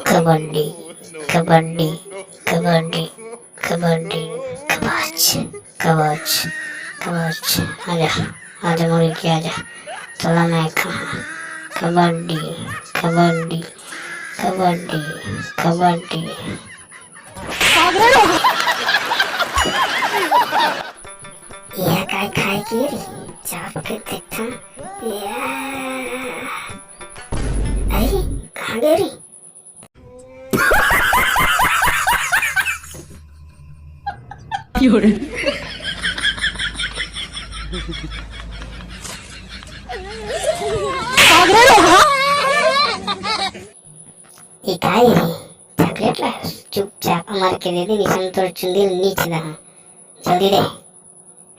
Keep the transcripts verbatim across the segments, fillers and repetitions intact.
कबड्डी, कबड्डी, कबड्डी, कबड्डी, कबच, कबच, कबच। आजा, आजा मुर्गी, आजा। तोला मैं खा। कबड्डी, कबड्डी, कबड्डी, कबड्डी। यह काय खाए के रे? चाप के देखता। या। अरे, कहाँ गए रे? ए काय रे? चॉकलेट ला चुपचाप मार के दे दे, निशन तोर चुंदी नीच दहा। जल्दी दे,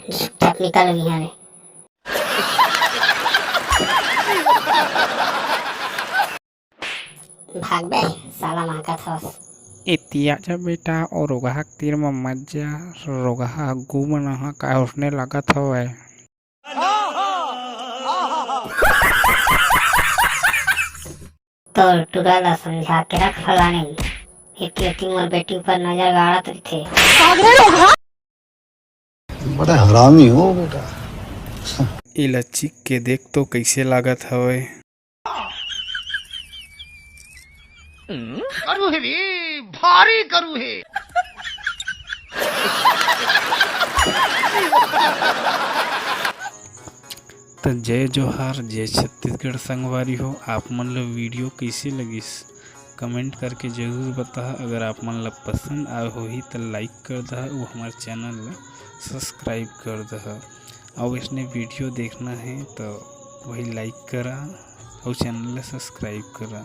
चुपचाप निकल यहाँ रे। भाग बे, साला महकत हवस। एती आजा बेटा, ओ रोगहा के तीर म मत जा, रोगहा ह गू मन ह काय ओसने लागत हवय। तोर टुरा ला समझा के रख फलानी, एती ओती मोर बेटी ऊपर नजर गाड़त रहिथे। बड़ा हरामी हो बेटा। एला चिख के देख तो कइसे लागत हवय। करू हे रे, भारी करू हे। त जय जोहार, जय छत्तीसगढ़ संगवारी हो। आप मन ल वीडियो कइसे लगिस, कमेंट करके जरूर बताहा। अगर आप मन ल पसंद आए होही त लाइक कर दहा, अउ हमर चैनल ल सब्सक्राइब कर दहा। अउ इसने वीडियो देखना है त वही लाइक करा अउ चैनल ल सब्सक्राइब करा।